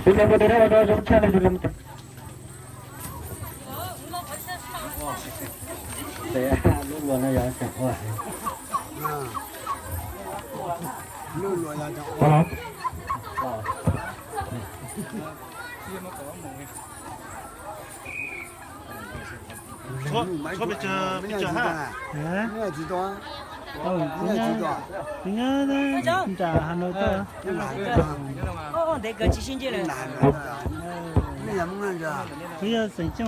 Tus niam mus tes dab ua rau zoo tshaj li tus niam mus tes. Lub luag no yog cov ua. Lub luag yog cov ua. Kuv nyob nram Hà Nội tuaj. Kuv yog xeem Tsheej ntawm.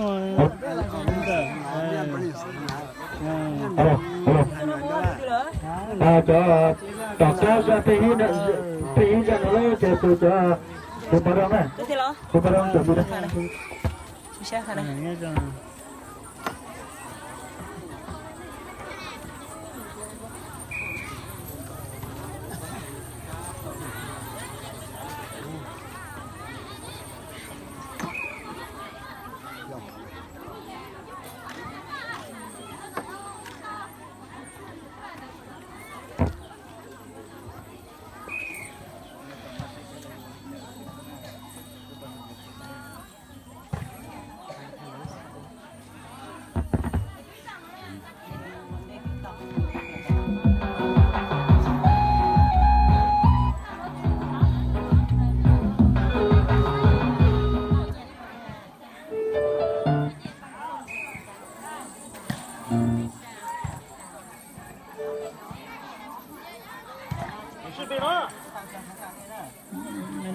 Cov tom qab zaj peb ib zaj no lawm ces tus cov tus pas rau na, tus pas rau cov mus da.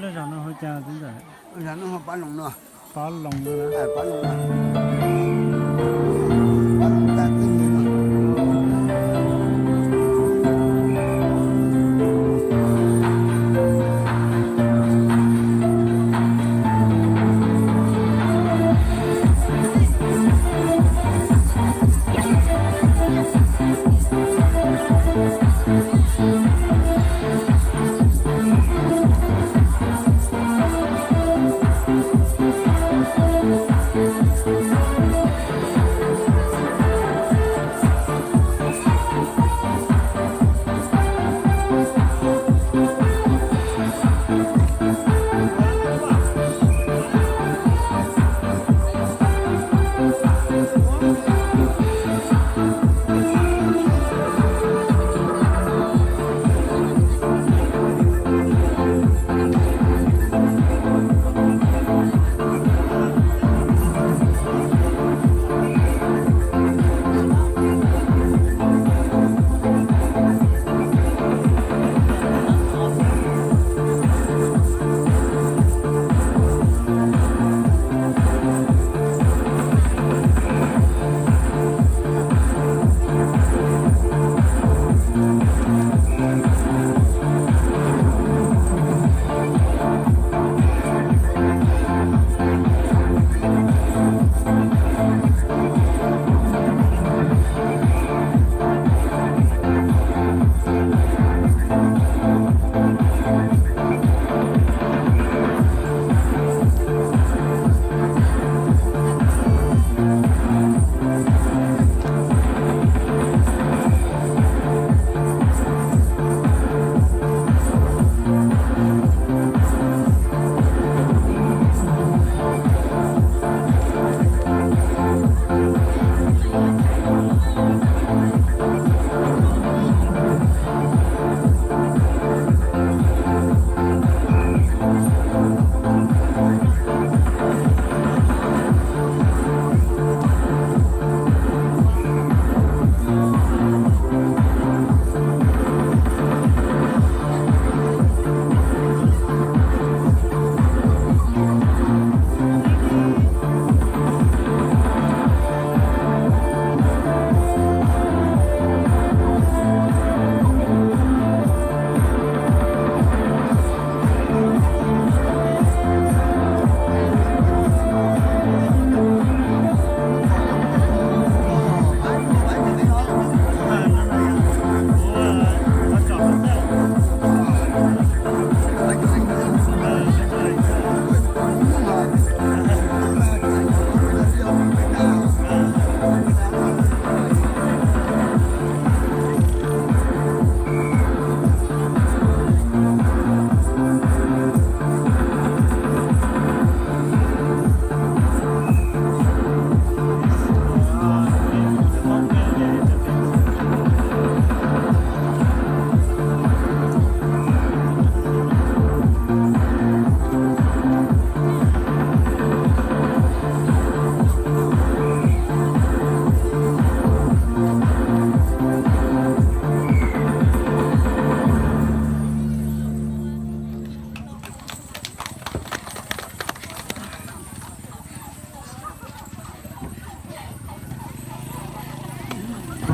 Lub zos no hu cas txiv ntxawm? Lub zos no hu Pab Loos no. Pab Loos no. Pab Loos no. Pab Loos tag tij no.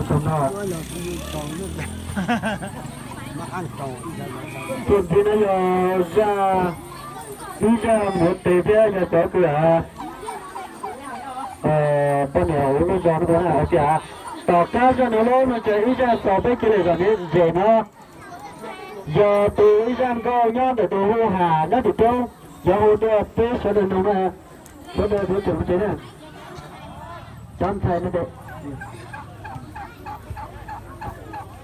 Tus no, tus ntxiv no yog zaj, ib zaj mus tes thiab yog cov kws poj niam ua lub zog no na. Tom qab zaj no lawm no ces ib zaj xaus peb cia li zam ntsis no. Yog tus ib zaj nkauj nyob ntawm tus hu Ham nyob tim roob, yog hu rau peb sawv daws mloog na, sawv daws tus tseem mus tsev na, cov ntxhais no ces